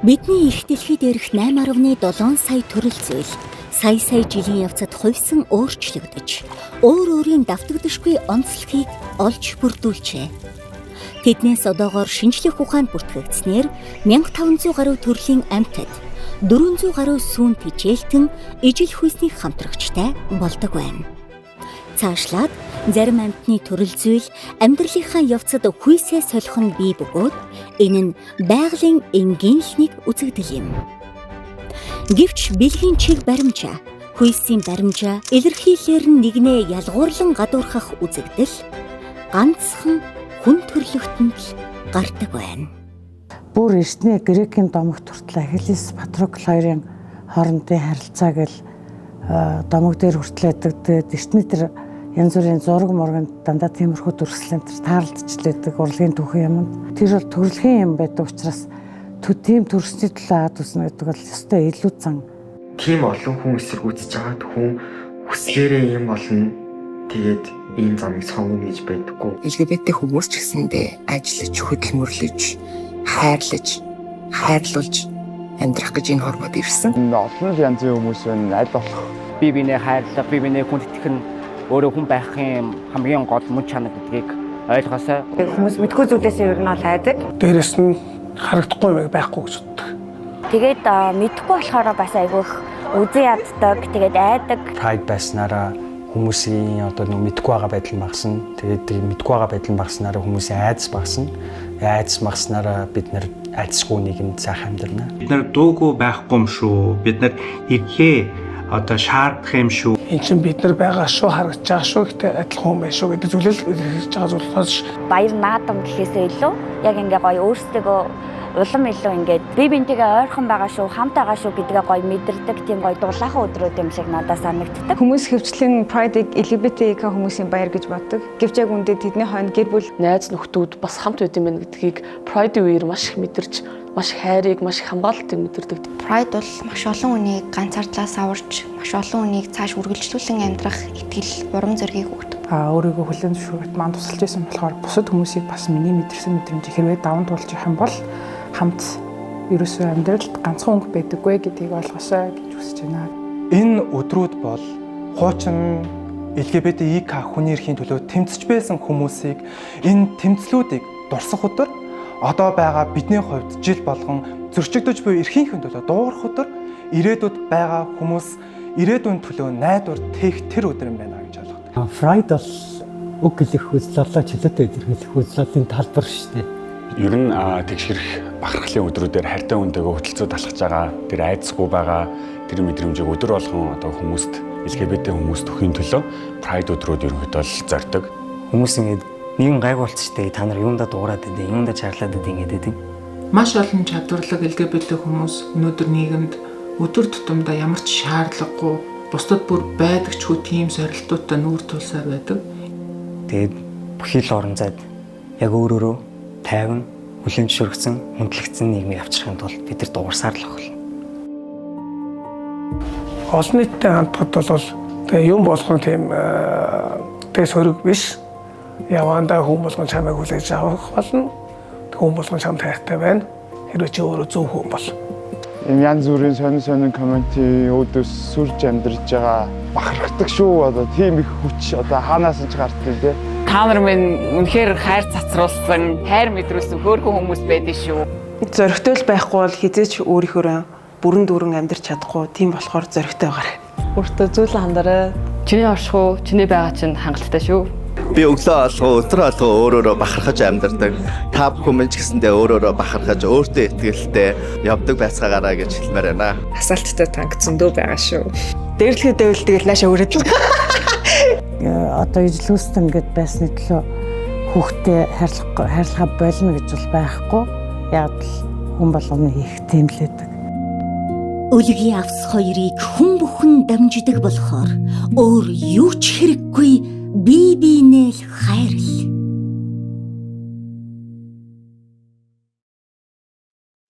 Бидний их дэлхий дээрх 8.7 сая төрөл зүйл сая сая жилийн явцад хувьсан өөрчлөгдөж, өөр өөрийн давтагдашгүй онцлогийг олж бүрдүүлжээ. Тэднээс одоогоор шинжлэх ухаанд бүртгэгдсэнээр 1500 гаруй төрлийн амьтад, 400 гаруй сүүн тэжээлтэн ижил хүйсний хамтрагчтай болдог байна. Цаашлаад зарим амьтны төрөл зүйл амьдралынхаа явцад хүйсээ солих нь бий бөгөөд энэ нь байгалийн энгийн л нэг үзэгдэл юм. Гэвч бэлгийн чиг баримжаа, хүйсийн баримжаа илэрхийллээр нь нэгнээ ялгуурлан гадуурхах үзэгдэл ганцхан хүн төрлөختөнд л гардаг байна. Бүр эртний грекийн домогт хүртэл Ахиллес Патрокл хоёрын хоорондын харилцаа гэл домог дээр хүртэл байдаг. Тэгээд эртний тэр янз бүрийн зураг мурганд дандаа тиймэрхүү дүрслэн тэр таарлдчихлээдэг урлагийн түүхэн юмд. Тэр бол төрөлхийн юм байдаг учраас тийм төрсний төлөө ад үснэ гэдэг бол ёстой илүү зан. Тийм олон хүн эсэргүүцэж байгаад хүн хүслээрээ юм болно. Тэгээд ийм замыг сонгоно гэж байдаггүй. LGBT хүмүүс ч гэсэндээ ажиллаж, хөдөлмөрлөж, хайрлаж, хайрлуулж амьдрах гэж энэ хормод ирсэн. Олон л янзын хүмүүс байна. Аль болох бие биенээ хайрлах, бие биенээ хүндэтгэх нь өөрөө хүн байхын хамгийн гол мөн чанар гэдгийг ойлгосоо. Хүмүүс мэдгүй зүйлээс ер нь бол айдаг. Дээрэс нь харагдахгүй юм байхгүй гэж боддог. Тэгээд мэдхгүй болохоор бас айгүй их үзэн яддаг, тэгээд айдаг. Pride байснараа хүмүүсийн одоо нэг мэдгүй байгаа байдал нь багасна. Тэгээд тэр мэдгүй байгаа байдал нь багаснараа хүмүүсийн айдас багасна. Айдас багаснараа бид нар айдасгүй нийгэмд сайхан амьдрна. Бид нар дуугүй байхгүй юм шүү. Бид нар эрхээ одоо шаардах юм шүү. Эн чинь бид нар байгаа шүү, харагдаж байгаа шүү, гэхдээ адилхан хүн байх шүү гэдэг зүйлэл илэрхийлж байгаа зүйл болохоос баяр наадам гэхээсээ илүү яг ингээ гоё өөрсдөө улам илүү ингээд бие биентэйгээ ойрхон байгаа шүү, хамт байгаа шүү гэдгээ гоё мэдэрдэг тийм гоё дулаахан өдрүүд юм шиг надад санагддаг. Хүмүүс хөвчлэн Pride-ыг LGBTQ хүмүүсийн баяр гэж боддог. Гэвч яг үндэ тэдний хойно гэр бүл, найз нөхдүүд бас хамт байд юм байна гэдгийг Pride-ийн үеэр маш их мэдэрч, маш их хайрыг, маш их хамгаалалтыг мэдэрдэг. Pride бол маш олон хүнийг ганцаардлаас аварч, маш олон хүнийг цааш үргэлжлүүлэн амьдрах итгэл, урам зоригийг өгдөг. Өөрийгөө хүлээн зөвшөөрөхөд маань тусалж байсан болохоор бусад хүмүүсийг бас миний мэдэрсэн мэдрэмжийг хэрвээ даван туулж явах юм бол хамт ерөөсөө амьдралд ганцхан өнгө байдаггүй гэдгийг ойлгосоо гэж хүсэж байна. Энэ өдрүүд бол хуучин LGBTIQ хүний эрхийн төлөө тэмцэж байсан хүмүүсийг энэ тэмцлүүдийг дурсах өдөр, одоо байгаа бидний хувьд жил болгон зөрчигдөж буй эрхийнхээ төлөө дуугарах өдөр, ирээдүйд байгаа хүмүүс ирээдүйн төлөө найдвар тээх тэр өдөр юм байна гэж ойлгодог. Pride бол үг хэлэх үзлэлээ чөлөөтэй илэрхийлэх үзлэлийн талбар шүү дээ. Ер нь тэгшэрх бахархлын өдрүүдээр хайртай хүнтэйгээ хөтөлцөө талхаж байгаа тэр айдасгүй байгаа тэр мэдрэмжийг өдөр болгон одоо хүмүүст LGBT хүмүүст өгөхийн төлөө Pride өдрүүд ерөнхийдөө л зорддог. Хүмүүс ингээд нэгэн гайгүй болчихтэй, та нар юундаа дуурайд байдیں، юундаа чарлаад байдیں гэдэг байдаг. Маш олон чадварлаг LGBT хүмүүс өнөөдөр нийгэмд өдөр тутамдаа ямар ч шаардлагагүй бусдад бүр байдаг ч хүү тийм сорилтуудтай нүүр тулсаар байдаг. Тэгээд бүхий л орон зайд яг өөрөөрөө тайван, хүлээн зөвшөөрөгдсөн, хүндлэгдсэн нийгмийг авчрахын тулд бид нар дуугарсаар л авах. Олон нийттэй хандхад бол тэгээ юм болгон тийм тэгээ сөрөг биш. Явандаа хүн болгон чамайг хүлээж авах болно. Хүн болгон чамд хайртай байна. Хэрвээ чи өөрөө зөв хүн бол. Ийм янз бүрийн сонин сонин комментийн үүдээс сүрж амьдарч байгаа бахархдаг шүү. Одоо тийм их хүч одоо хаанаас ч гардаг те. Та нар минь үнэхээр хайр цацруулсан, хайр мэдрүүлсэн хөөрхөн хүмүүс байдаг шүү. Зоригтой л байхгүй бол хизээч өөрийнхөө бүрэн дүүрэн амьдрч чадахгүй. Тийм болохоор зоригтой байгаарай. Өөртөө зөөлөн хандарай. Чиний оршихуу, чиний байгаа чинь хангалттай шүү. Би өглөө алгуу, өдөр алгуу өөрөөрөө бахархаж амьдардаг. Та бүхэн минь ч гэсэндээ өөрөөрөө бахархаж, өөртөө итгэлтэй явдаг байцгаагаарай гэж хэлмээр байна. Асаалттай танк зөндөө байгаа шүү. Дээрлэхэд дэвэл тэгэл наашаа өрөөд. Одоо ижил хүүстэн гэд байсны төлөө хүүхдээ хайрлахаа болно гэж бол байхгүй. Яг л хүн болгоны хийх тийм л байдаг. Үлгийн авс хоёрыг хүн бүхэн дамждаг болохоор өөр юу ч хэрэггүй, бие биенээ л хайрл.